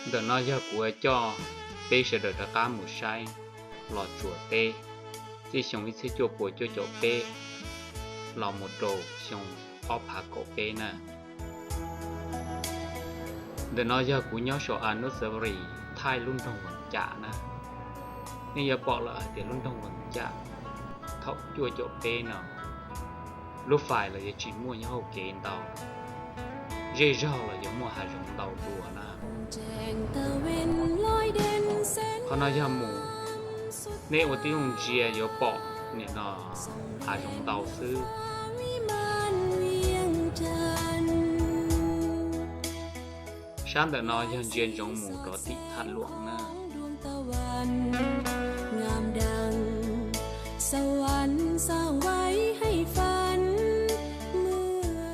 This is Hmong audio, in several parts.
Ntawm no yog kuv coj peb sawv daws rov qab mus saib Los Tsuas teb txij xyoo ib txhiab cuaj puas cuaj caum peb los mus rau xyoo ob phav kaum peb na. Ntawm no yog kuv nyob saum Anusawari Thaij lub nroog Vees Cas na. Nej yuav pom lawm hais tias lub nroog Vees Cas thaum cuaj caum peb no lub fais los yuav tsis muaj nyob hauv kev ntau, zej zog los yuav muaj hav zoov ntau dua na. Qhov no yog mus, nej ua tib zoo ntsia yuav pom nim no hav zoov ntau xwb. Sab ntawm no yog ntsia ntsoov mus rau tim Thaj Luam na.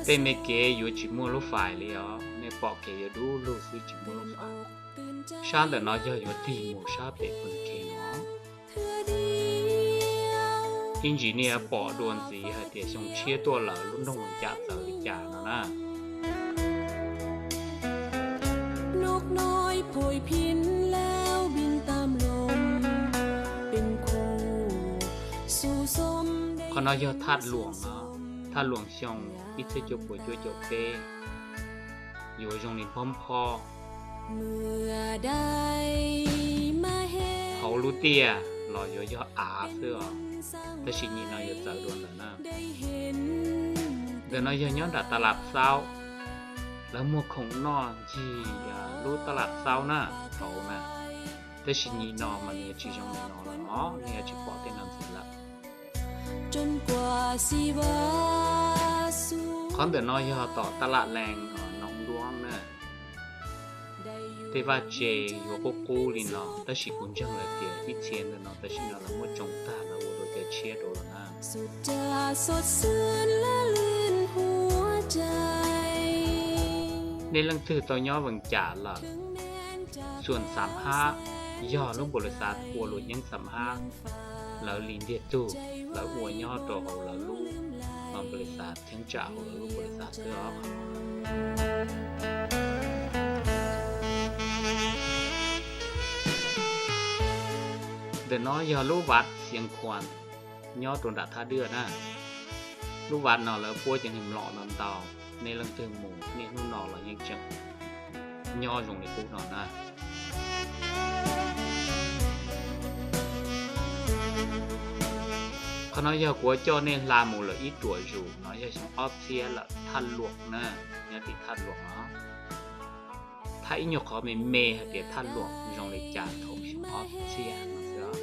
Tej me kev yuav tsis muaj lub fais li os, nej pom kev yuav dub lug xwb tsis muaj lub fais. Sab ntawm no yog yuav tig mus sab pem Phoos Khee no. Ib ntsis nej yuav pom dua ntxiv hais tias xyoo tshiab tuaj lawm lub nroog Vees Cas txawv li cas no na. Qhov no yog Thaj Luam no, Thaj Luam xyoo ib txhiab cuaj puas cuaj caum peb, yuav zoo li nphob nphob. Hauv lub tiaj los yuav yog av xwb os, tab sis nyim no yuav txawv dua ntawm na. Ntawm no yog nyob nram taj laj xaub, lawv muag khoom noj ncig lub taj laj xaub na, hauv na. Tab sis nyim no mas nws tsis zoo li no lawm os, nej yuav tsis pom tej no ntxiv lawm. Qhov ntawm no yog tom taj laj lees Noov Duab na. Tej vaj tse yuav qub qub li no, tab sis kuv ntseeg lawm tias ib txhia ntawm no tam sim no lawv muab tsoo tag lawv ua dua cov tshiab rau lawm na. Nej leej twg tau nyob Vees Cas lawm, Xuam Xam Hab yog lub npaum li xav ua luam yeeb Xam Hab, lawv li ntiag tug, lawv ua nyob rau hauv lawv lub npaum li xav, cheeb tsam hauv lawv lub npaum li xav xwb os. Ntawm no yog lub vaj Xiav Khuam nyob rau nram Thaj Dwaj na. Lub vaj no lawv puab cov neeg mlom ntau ntau, nej leej twg mus niaj hnub no los yeej tseem nyob zoo li qub no na. Qhov no yog kuv coj nej hla mus lawm ib ruam zus no yog xyoo ob txhiab lawm Thaj Luam na, nyob tim Thaj Luam no. Thaij ib nyuag qhov me me hais tias Thaj Luam zoo li cas thaum xyoo ob txhiab no xwb.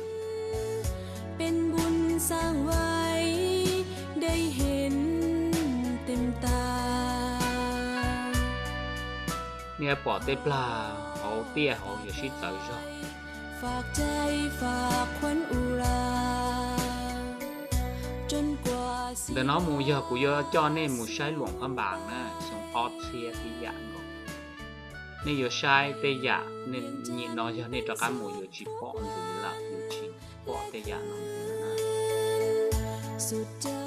Nej pom tej plag hauv tiaj hauv yuav sib txawv zog. Ntawm no mus yog kuv yuav coj nej mus saib Luam Phab Npas na, xyoo ob txhiab tib yam nkaus. Nej yuav saib tej yam, nyim no yog nej rov qab mus yuav tsis pom ntxiv lawm, yuav tsis pom tej yam no ntxiv lawm na.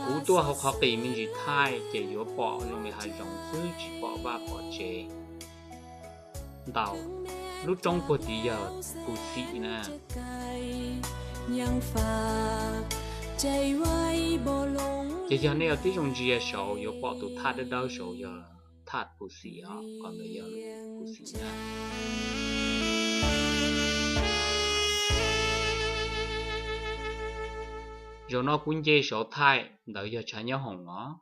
Kuv tuaj hauv qhov qis me ntsis thaij ces yuav pom zoo li hav zoov xwb tsis pom vaj pom tsev ntau. Lub roob puag tid yog Pus Xim na. Ces yog nej ua tib zoo ntsia saud yuav pom tus thaj dawb dawb saud yog thaj Pus Xim os, qhov ntawd yog Pus Xim na. Zaum no kuv nce saud thaij ntawd yog tshav nyob hoom os.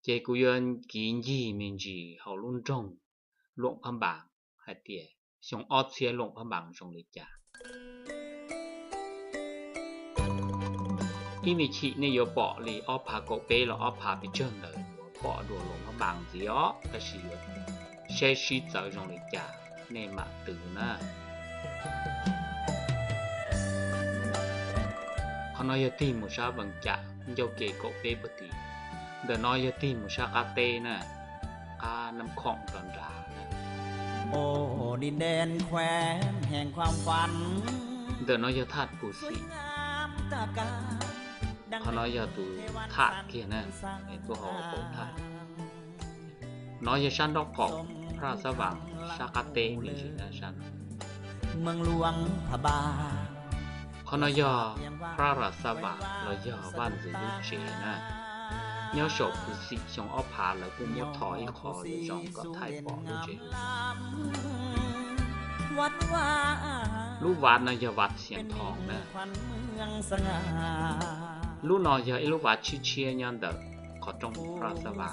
Ces kuv yuav kiv ncig me ntsis hauv lub nroog Luam Phab Npas hais tias xyoo ob txhiab Luam Phab Npas zoo li cas. Ib me chim nej yuav pom li ob phav kaum peb los ob phav pes tsawg ntawd yuav pom dua Luam Phab Npas ntxiv os, tab sis yuav saib sib txawv zoo li cas nej mam twv na. Qhov no yog tig mus sab Vees Cas ncauj ke kaum peb puag tid. Ntawm no yog tig mus sab qab teb na, qab Nab Khoom rov nrad. Ntawm no yog thaj Pus Xim. Qhov no yog tus thaj kiag na, tuaj hauv paus thaj. No yog sab nraub qaum. Phaj Ras Xab Vam sab qab teb me ntsis na. Qhov no yog Phaj Ras Xab Vam los yog vaj ntxwv lub tsev na. Nyob saum Phu Xim xyoo ob phav lawv kuj muab tho ib qho zoo kom thaij pom lub tsev. Lub vaj no yog vaj Xiav Thoo na. Lub no yog ib lub vaj tshiab tshiab nyob ntawm qhov rooj Phaj Ras Xab Vam.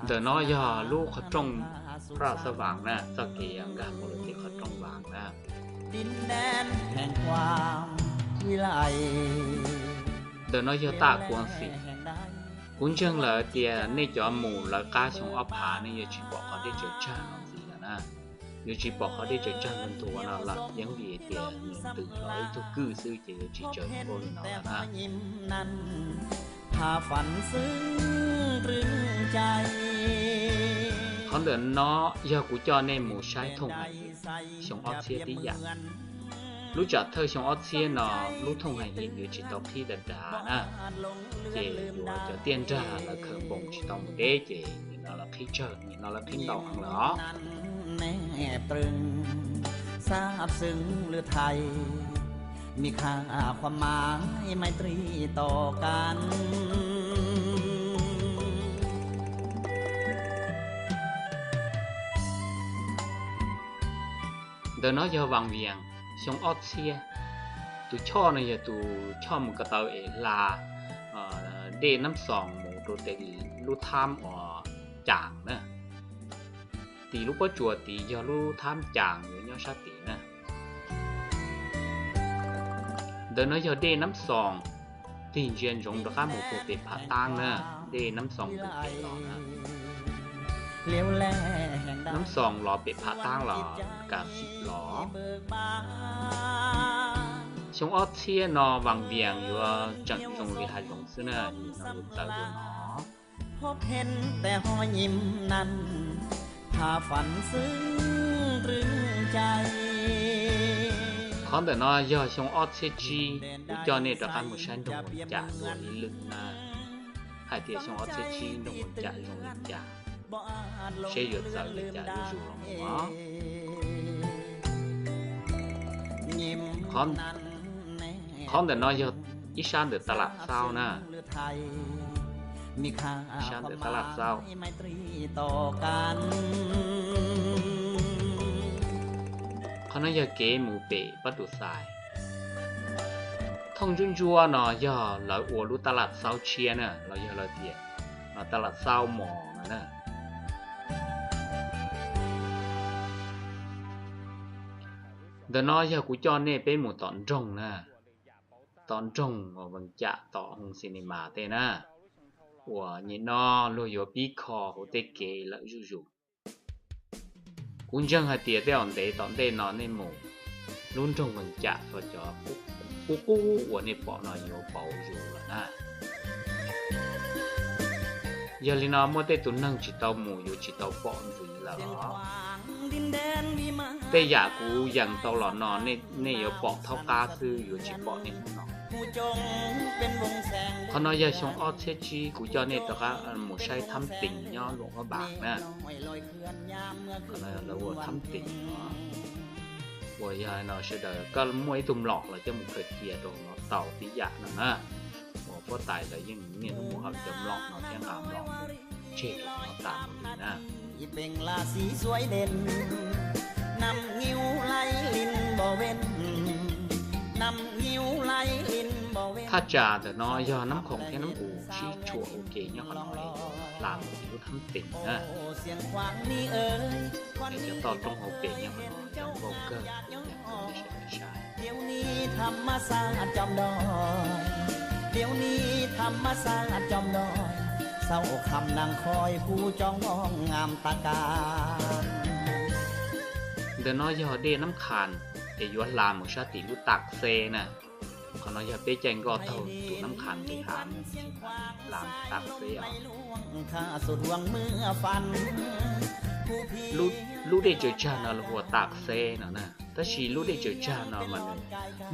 Ntawm no yog lub qhov rooj Phaj Ras Xab Vam na, txoj kev nkag mus rau tim qhov rooj Vam na. Ntawm no yog Taj Kuav Xim. Kuv ntseeg lawm tias nej cov mus lawv qab xyoo ob phav nej yuav tsis pom qhov dej tsaws tsag no ntxiv lawm na. Yuav tsis pom qhov dej tsaws tsag ntuag ntuag no lawm, yeej vim tias nws ntws los ib tug kwj xwb ces yuav tsis tsaws ua li no lawm na. Qhov ntawm no yog kuv coj nej mus saib thooj haiv xyoo ob txhiab tib yam. Lub tsam thawj xyoo ob txhiab no lub thooj haiv yeej yuav tsis tau qhib dav dav na, ces yuav cov tiaj nrag lawv khaws npoos tsis tau mus deb ces nim no lawv qhib tsawg, nim no lawv qhib ntau heev lawm os. Ntawm no yog Vam Vias xyoo ob txhiab. Tus choj no yog tus choj mus ko taw es hla dej Nab Xoos mus rau tim lub thab uas Cas na. Tim lub pob tsuas tid yog lub thab Cas yuav nyob sab tid na. Ntawm no yog dej Nab Xoos tig ntsia ntsoov rov qab mus puag pem Phav Taab na. Dej Nab Xoos ntws pem los na. Nab Xoos los pem Phav Taab los Kas Xim los. Xyoo ob txhiab no Vam Vias yuav tseem zoo li hav zoov xwb na, nim no yuav txawv dua no. Qhov ntawm no yog xyoo ob txhiab tsib, kuv coj nej rov qab mus saib nroog Vam Cas dua ib lwm na, hais tias xyoo ob txhiab tsib nroog Vam Cas zoo li cas, seb yuav txawv li cas zuj zus los mus os. Qhov ntawm no yog ib sab ntawm Taj Laj Xaub na. Ib sab ntawm Taj Laj Xaub. Qhov no yog kev mus pem Pab Tus Xais. Thooj ntsuab ntsuab no yog lawv ua lub Taj Laj Xaub tshiab na, los yog lawv tias Taj Laj Xaub Mos no na. Ntawm no yog kuv coj nej peb mus tom nroog na, tom nroog uas Vees Cam tom hoo cinema tej na, uas nim no luag yuav pib kho hauv tej kev lawm zuj zus. Kuv ntseeg hais tias tej zaum ntev tom ntej no nej mus lub nroog Vees Cam txhua cov qub qub uas nej pom no yuav pauv zus lawm na. Yog li no muaj tej tus neeg tsis tau mus yuav tsis tau pom ntxiv lawm os. Tej yam kuv yees tau los no nej yuav pom thaub qab xwb, yuav tsis pom nej mus no. Qhov no yog xyoo ob txhiab tsib kuv coj nej rov qab mus saib Thab Tees nyob Luam Phab Npas na. Qhov no lawv ua Thab Tees no, uas yog no sawv daws koj muaj ib tug mlom los coj mus khaws cia rau no tau tib yam no na. Uas huab tais lawv yeej niaj hnub mus hawm cov mlom no thiab nqa mlom tseg rau no tas mus li na. Thaj tsam ntawm no yog Nab Khoom thiab Nab Us sib tshuam ua ke nyob qhov no, hla mus tim lub Thab Tees na. Es cov toj roob hauv pes nyob qhov no zoo nkauj kawg, kuv yees rau nej sawv daws saib. Ntawm no yog dej Nab Khas es yuav hla mus sab tim lub Tam Xeb na. Qhov no yog peb caij nkoj taug tus Nab Khas nqis hav mus, hla mus Tam Xeb os. Lub dej tsaws tsag no lawv hu ua Tam Xeb no na, tab sis lub dej tsaws tsag no mas nws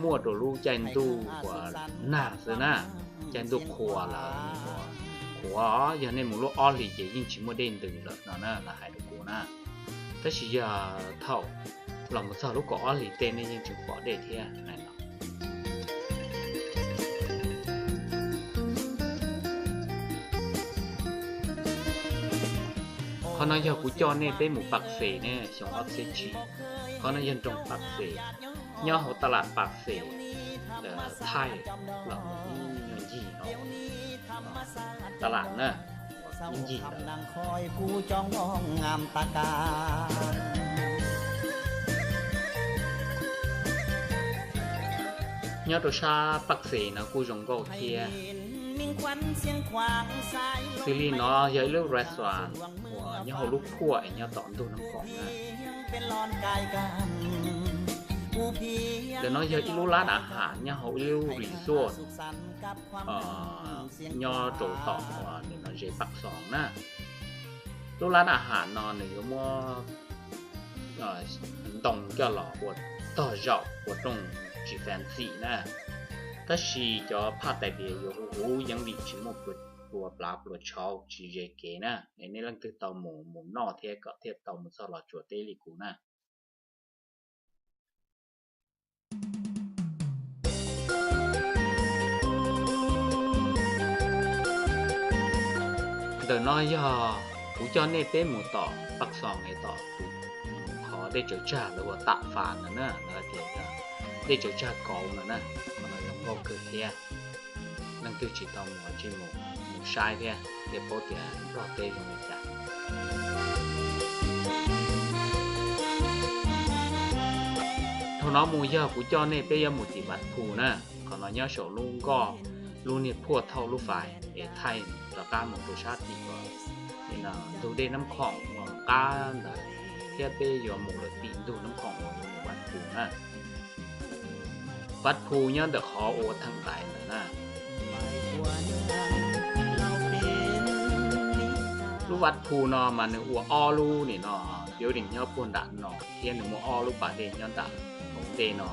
muaj rau lub caij ntuj uas nag xwb na. caij ntuj qhua lawm, qhuav, yog nej mus lub ob hlis ces yeej tsis muaj dej ntws lawm no na, lawv hais rau kuv na. Tab sis yog thaum los mus txog lub kaum ob hlis tej nej yeej tseem pom dej thiab no. Qhov no yog kuv coj nej peb mus Pak Xes ne, xyoo ob txhiab tsib. Qhov no yog nroog Pak Xes, nyob hauv taj lam Pak Xes, Thaib los mus ncig no, taj lam na, ib ncig ntawd. Nyob rau sab Pak Xes no kuj zoo nkauj thiab. Xws li no yog ib lub restaurant uas nyob hauv lub phuaj es nyob tom ntug Nab Khoom na. Ntawm no yog ib lub lab a has nyob hauv ib lub resort nyob rau tom uas nim no ze Pak Xos na. Lub lab a has no nws yuav muab ntoo coj los ua tog zaum ua rooj tsis fancy na. Tab sis cov phaj tais diav yuav huv huv yeeb vim tsis muaj plua plav plua tshauv tsis ze kev na. Es nej leej twg tau mus mus noj thiab kom thiaj tau mus txog Los Tsuas teb li kuv na. Ntawm no yog kuv coj nej peb mus tom Pak Xos es tom tus qhov dej tsaws tsag lawv ua Tam Fas ntawd na, lawv hais tias dej tsaws tsag kauv no na, qhov no zoo nkauj kawg thiab. Leej twg tsis tau mus ces mus, mus saib thiab thiaj paub tias Nplog teb zoo li cas. Dhau no mus yog kuv coj nej peb yuav mus tim Vaj Phu na, qhov no nyob saum lub nkoj, lub niag phuaj thauj lub fais es thaij rov qab mus rau sab tim uas ntug dej Nab Khoom uas qab ntawd, thiab peb yuav mus lawm tim ntug Nab Khoom uas yuav mus Vaj Phu na. Vaj Phu nyob ntawm qhov ua theem nqaim ntawd na. Lub Vaj Phu no mas nws ua ob lub nim no building nyob puag nram no thiab nws muaj ob lub pas dej nyob nram hauv ntej no.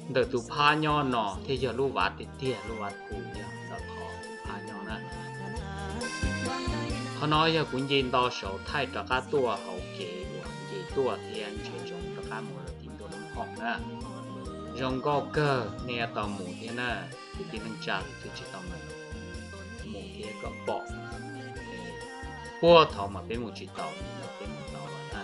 Ntawm tus phab nyob no thiaj yog lub Vaj tiag tiag, lub Vaj Phu yog ntawm qhov tus phab nyob na. Qhov no yog kuv nce nto saud thaij rov qab tuaj hauv kev uas nce tuaj thiab ntsia ntsoov rov qab mus lawm tim ntug Nab Khoom na. Zoo nkauj kawg, nej yuav tau mus thiab na. Kwv tij neej tsa leej twg tsis tau mus, mus thiab kom pom. Puag thaum mas peb mus tsis tau, peb mus tau lawm na.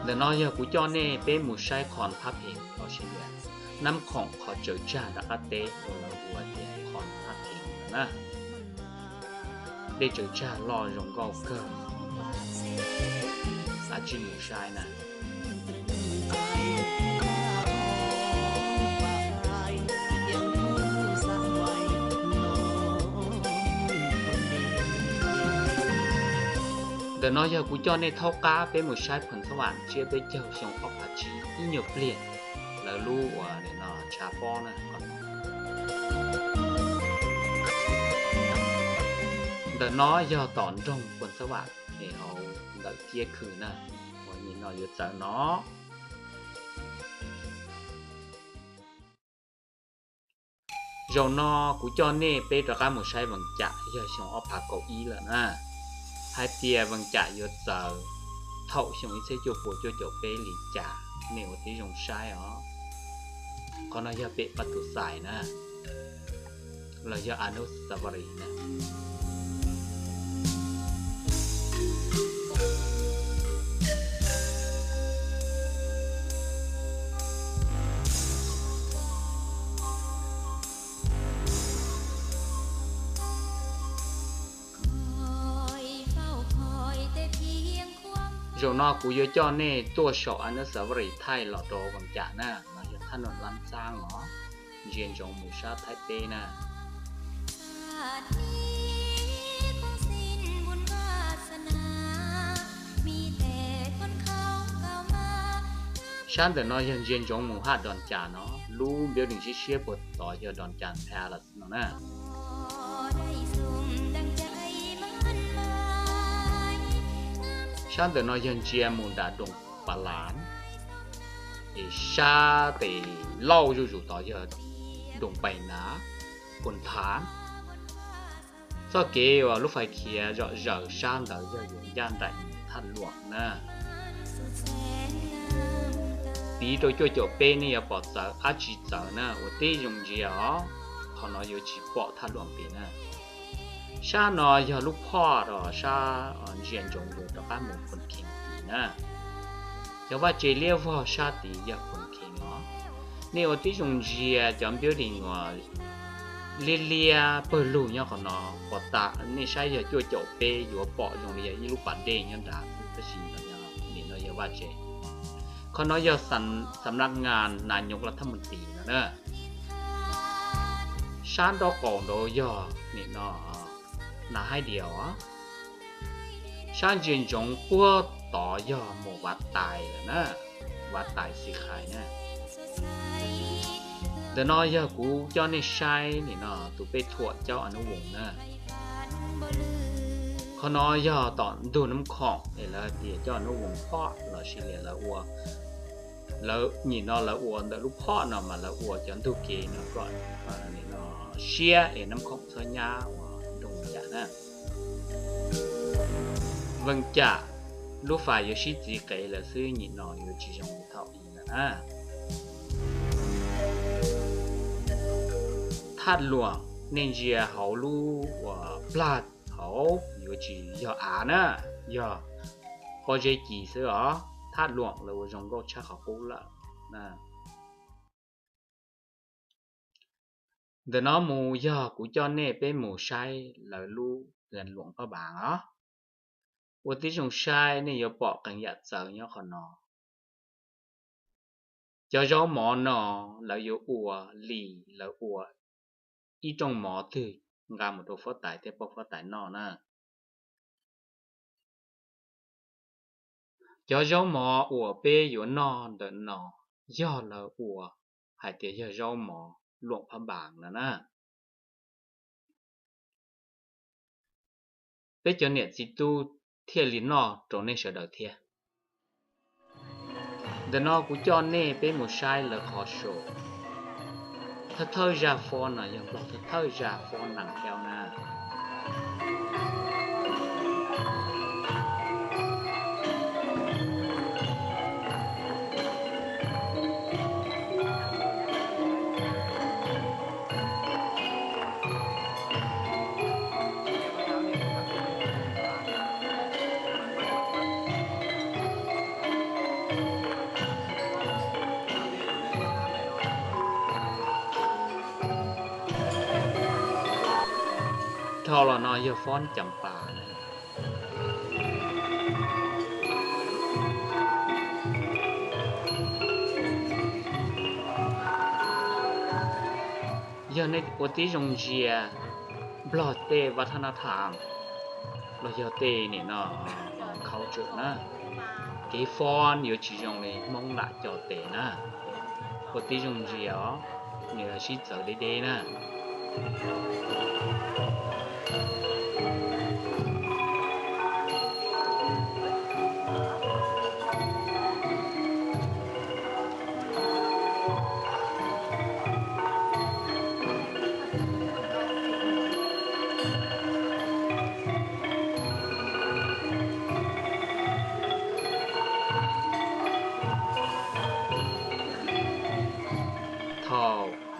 Ntawm no yog kuv coj nej peb mus saib Khon Phab Phees os, Nab Khoom qhov tsaws tsag nram qab teb uas lawv hu tias Khon Phab Phees na. Dej tsaws tsag loj zoo nkauj kawg, xav tsis mus saib na. Ntawm no yog kuv coj nej thaub qab peb mus saib Phoos Xab Vam tsiab peb caug xyoo ob phav tsib ib nyuag pliag, lawv lub uas nim no tshav pob na. Ntawm no yog tom nroog Phoos Xab Vam es hauv ntawm ciab khw na, uas nim no yuav txawv no. Zaum no kuv coj nej peb rov qab mus saib Vees Cam, yog xyoo ob phav kaum ib lawm na. Hais tias Vees Cam yuav txawv thaum xyoo ib txhiab cuaj puas cuaj caum peb li cas, nej ua tib zoo saib os. Qhov no yog pem Pab Tus Xais na, los yog Anusawari na. Zaum no kuv yuav coj nej tuaj saum Anusawari thaij los rau Vees Cam na, no yog thaj nab xaab os, ntsia ntsoov mus sab Thaib teb na. Sab ntawm no yog ntsia ntsoov mus haj Doos Cas no, lub building siab siab puag tod yog Doos Cas Palace no na. Sab ntawm no yog ntsia mus nram Doos Pas Las, Sab tes lauj zuj zus tod yog Doos Pais Nav, Phoos Thav. Txoj kev uas lub fais khiav zom zaws sab ntawd yog yuav ncaj nraim Thaj Luam na. Piv rau cuaj caum peb nej yuav pom txawv ab tsi txawv na, ua tib zoo ntsia os, qhov no yuav tsis pom Thaj Luam tid na. Sab no yog lub phoj rau sab ntsia ntsoov yuav rov qab mus Phoos Khees tid na. Cov vaj tse liab vog sab tid yog Phoos Khees os. Nej ua tib zoo ntsia cov building uas liab liab pawg lug nyob qhov no, pom tas nej saib yog cuaj caum peb yuav pom zoo li yog ib lub pas dej nyob nrad xwb, tab sis nim no yog vaj tse. Qhov no yog xam naj ngas nas nyos los thaj mus tid no na. Sab nraub qaum nraud yog nim no nas haib dias os. Sab ntsia ntsoov puag tod yog mus Vav Tais lawm na, Vav Tais Xis Khais na. Ntawm no yog kuv coj nej saib nim no tus pej thuam caub Anub Voos na. Qhov no yog tom ntug Nab Khoom es lawv tias caub Anub Voos phoj los sis li lawv ua, lawv nim no lawv ua ntawm lub phoj no mas lawv ua cov ntug kev no kom nim no siab es Nab Khoom txhob nyab ua nroog yam na. Veej Cam lub fais yuav sib txiv qev lawm xwb, nim no yuav tsis zoo li thaum ub lawm na. Thaj Luam nej ntsia hauv lub uas plag hauv yuav tsis yog av na, yog pob zeb ci xwb os. Thaj Luam lawv ua zoo nkauj tshaj qhov qub lawm. Ntawm no mus yog kuv coj nej peb mus saib lawv lub Luam Phab Npaas os. Ua tib zoo saib nej yuav pom qee yam txawv nyob qhov no. Cov zaub mov no lawv yuav ua li lawv ua ib rooj mov twg nqa mus rau huab tais thiab poj huab tais noj na. Cov zaub mov uas peb yuav noj ntawm no yog lawv ua hais tias yog zaub mov Luam Phab Npaas no na. Peb cov niam txiv tub thiaj li noj rau nej sawv daws thiab. Ntawm no kuv coj nej peb mus saib lawv qhov show. Thawj thawj zaj fob no yog Nplog thawj thawj zaj fob nees heo na. Dhau los no yog fob Cas Pas na. Yog nej ua tib zoo ntsia Nplog tej vaj thab nab tham los yog tej nim no culture na, kev fob yuav tsis zoo li Hmoob lam cov tes na. Ua tib zoo ntsia os, nws sib txawv deb deb na.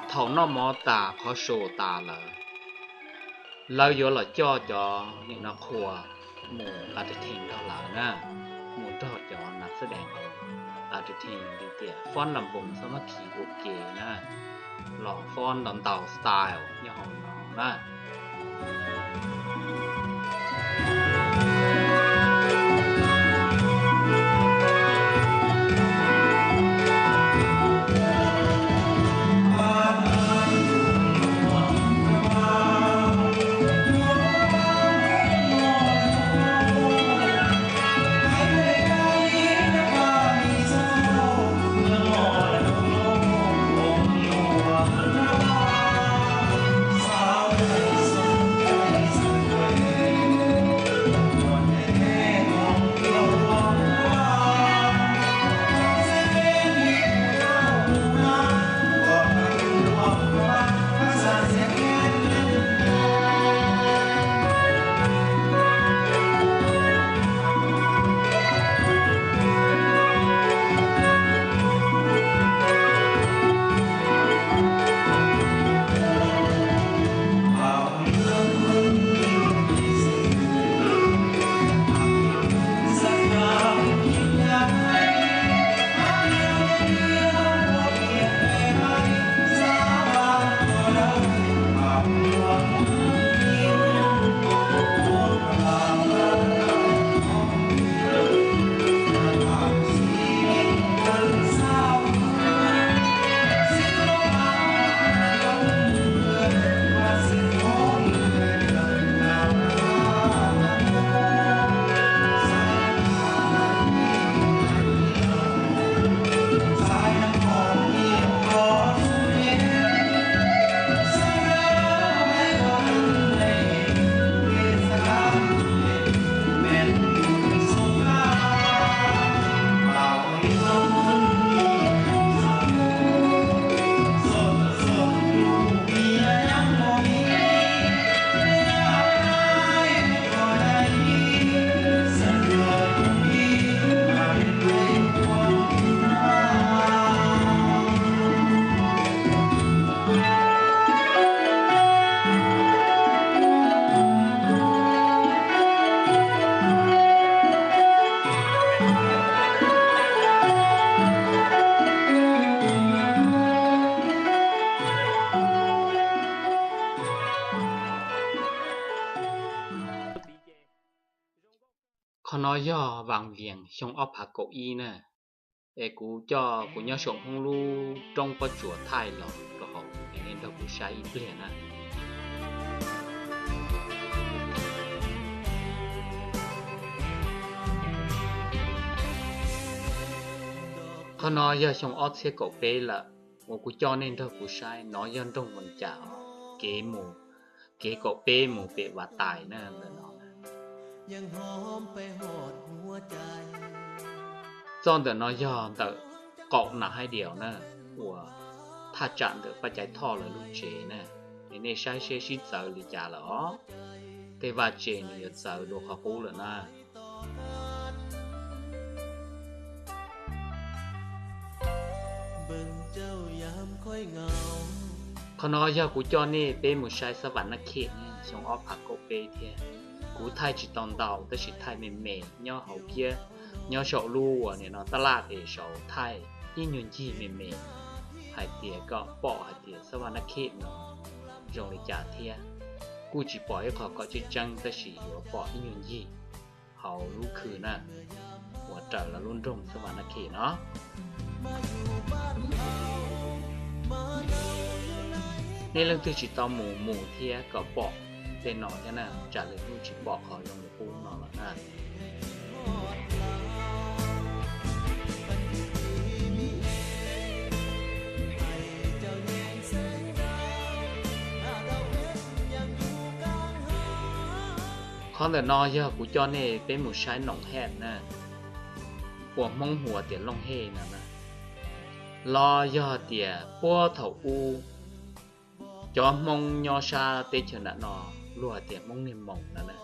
Thaum noj mov tas qhov su tas lawm, lawv yuav los coj cov nim no qhua mus as rthees nrog lawv na, mus nrog cov nas xab dees as rthees li tias fob nram npoos xob mab khi ua ke na, los fob ntau ntau style nyob hauv no na. Qhov no yog Vas Vias xyoo ob phav kaum ib na, es kuv coj kuv nyob saum Hmoob lub roob pob tsuas thaij los rau hauv es nej nrog kuv saib ib pliag na. Qhov no yog xyoo ob txhiab kaum peb lawm, uas kuv coj nej nrog kuv saib no yog nroog Vas Vias, kev mus, kev kaum peb mus pem Vas Tais na ntawm no. Txoj ntawm no yog ntawm qaum Nas Haib Diaus na, uas thaj tsam ntawm Paj Caiv Thoj lawv lub tsev na. Es nej saib seb sib txawv li cas lawm os. Tej vaj tse nws yuav txawv dua qhov qub lawm na. Qhov no yog kuv coj nej peb mus saib Xab Vas Nab Khej xyoo ob phav kaum peb thiab. Kuv thaij tsis tau ntau tab sis thaij me me nyob hauv kiab, nyob saum lub uas nim no tab laj es saum thaij ib nyuag ncig me me hais tias kom pom hais tias Xab Vas Nab Khej no zoo li cas thiab. Kuj tsis pom ib qho kom tseeb tseeb tab sis yuav pom ib nyuag ncig hauv lub khw na, uas raws lawv lub nroog Xab Vas Nab Khej no. Nej leej twg tsis tau mus mus thiab kom pom tej no thiab na, tsam lwm hnub tsis pom qhov zoo li qub no lawm na. Qhov ntawm no yog kuv coj nej peb mus saib Noom Hej na, uas Hmoob hu tias Looj Hej no na. Los yog tias puag thaum ub cov Hmoob nyob sab teb chaws nram no luag hais tias Hmoob Niag Moos no na.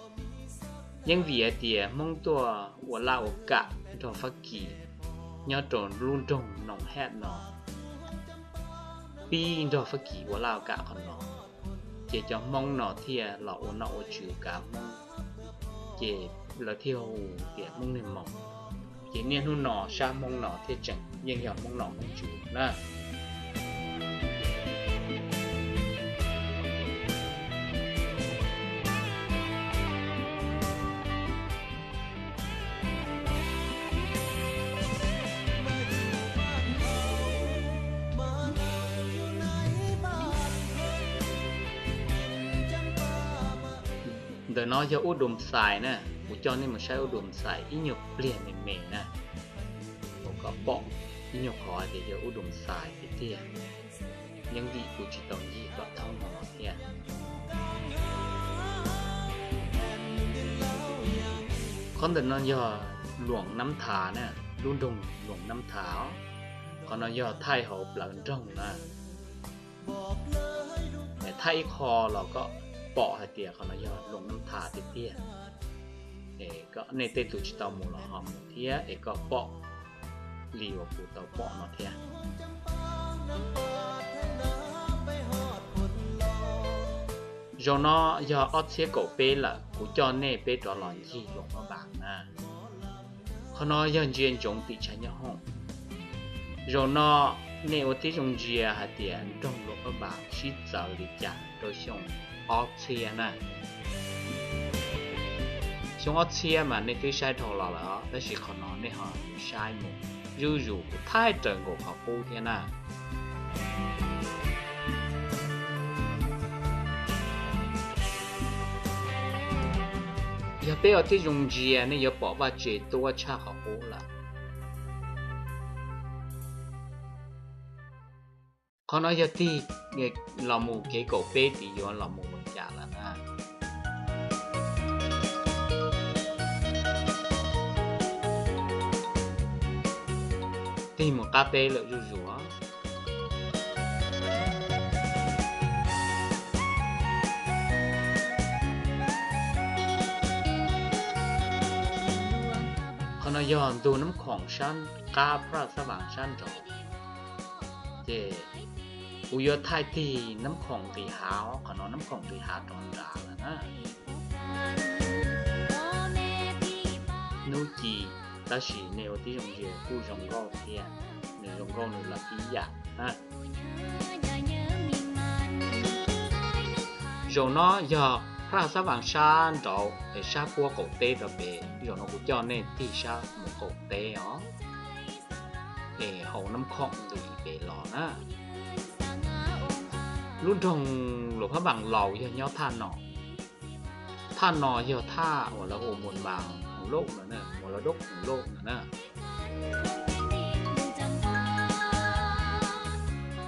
Yeej vim hais tias Hmoob tuaj ua laj ua kam nrog Fab Kis nyob rau lub nroog Noom Hej no, pib nrog Fab Kis ua laj ua kam qhov no, ces cov Hmoob no thiaj los ua noj ua tswv kav Hmoob, ces lawv thiaj hu tias Hmoob Niag Moos. Ces niaj hnub no sab Hmoob no thiaj tseem yeej yog Hmoob noj Hmoob tswv na. Ntawm no yog Ub Dum Xais na, kuv coj nej mus saib Ub Dum Xais ib nyuag pliag me me na, kom pom ib nyuag qhov tias yog Ub Dum Xais tiag tiag. Yeej vim kuv tsis tau ncig tom thoob no los thiab. Qhov ntawm no yog Luam Nab Thas na, lub nroog Luam Nab Thas os. Qhov no yog thaij hauv plawv nroog na. Thaij ib qho los kom pom hais tias qhov no yog Luam Nab Thas tiag tiag. Nej tej tus tsis tau mus los ho mus thiab es kom pom li uas kuv tau pom no thiab. Zaum no yog ob txhiab kaum peb lawm, kuv coj nej peb rov los ncig Luam Phab Npas na. Qhov no yog ntsia ntsoov tim tshav nyob hoom. Zaum no nej ua tib zoo ntsia hais tias nroog Luam Phab Npas sib txawv li cas rau xyoo ob txhiab na. Xyoo ob txhiab mas nej twb saib dhau los lawm os, tab sis qhov no nej ho yuav saib mus zuj zus, kuv thaij raws nkaus qhov qub thiab na. Yog peb ua tib zoo ntsia nej yuav pom vaj tse tuab tshaj qhov qub lawm. Qhov no yog tig los mus kev kaum peb tim yuav los mus Luam Cas lawm na. Tig mus qab teb lawm zuj zus. Qhov no yog ntug Nab Khoom sab qab Phraj Xab Vas sab nraud. Ces kuv yuav thaij tig Nab Khoom nqis hav, qhov no Nab Khoom nqis hav rov nrad lawm na. Hnub ci, tab sis nej ua tib zoo ntsia kuj zoo nkauj thiab, nws zoo nkauj nws los tib yam na. Zaum no yog Sab Vaas sab nraud es sab puab qaum teb rau pem, zaum no kuv coj nej tig sab mus qaum teb os, es hauv Nab Khoom nqis pem los na. Lub nroog Luam Phab Npaas laus yog nyob thaj no. Thaj no yog thaj uas lawv hu Muas Npaas Hmoov Lauj no, Muas Lauj Doj Hmoov Lauj no na.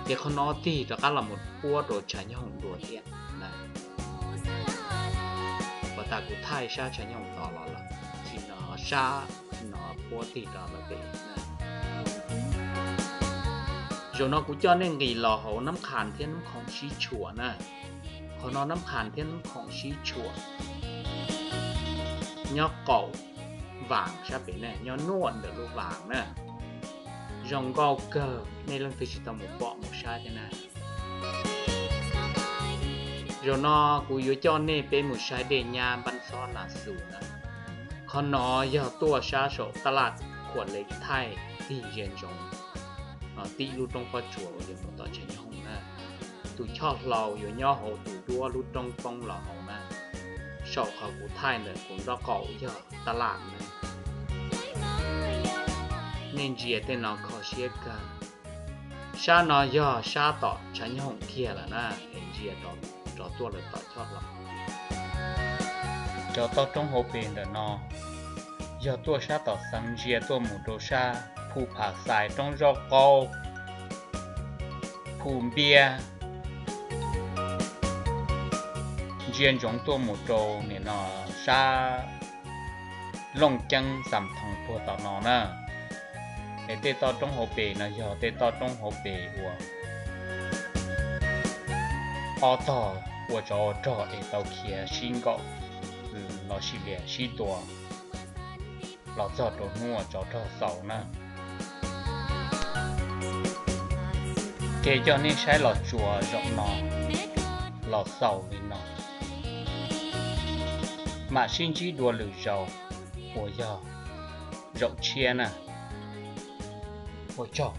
Ces qhov no tig rov qab los mus puab rau Tshav Nyooj Hoom dua thiab na. Puag ta kuv thaij sab Tshav Nyooj Hoom tod los lawm, tsis no sab no puab tig rov lawm pem na. Zaum no kuv coj nej nqis los hauv Nab Khas thiab Nab Khoom sib tshuam na. Qhov no Nab Khas thiab Nab Khoom sib tshuam, nyob qaum Vaas sab pem na, nyob nuaj ntawm lub Vaas na. Zoo nkauj kawg, nej leej twg tsis tau mus pom mus saib thiab na. Zaum no kuv yuav coj nej peb mus saib dej nyab Npab Xob Nas Xus na. Qhov no yog tuaj sab saum taj laj Khuam Lev Thaij tig ntsia ntsoov tim lub roob pob tsuas uas yuav mus tom Tshav Nyooj Hoom na. Tus choj hlau yuav nyob hauv tus duab lub roob poob los hauv na. Saum qhov kuv thaij ntawm kuv nraub qaum yog taj laj na. Nej ntsia tej no kho siab kawg. Sab no yog sab tom Tshav Nyooj Hoom kiag lawm na, es ntsia rov tuaj lawm tom choj hlau. Cov toj roob hauv pes ntawm no yog tuaj sab tom Xeev Ntsia tuaj mus rau sab Phu Phas Xais, Roob Zaub Qaub, Phu Npiab, ntsia ntsoov tuaj mus rau nim no sab Looj Ceeb, Xam Thoos puag tom no na. Es tej toj roob hauv pes no yog tej toj roob hauv pes uas ob tog ua tsov ua rog es tau khiav sib nkaum los sis lias sib tua los txog rau hnub uas tsov rog xaus na. Ces coj nej saib los tsuas zaum no los xaus li no, mam sib ntsib dua lwm zaus uas yog zaum tshiab na. Ua tsaug.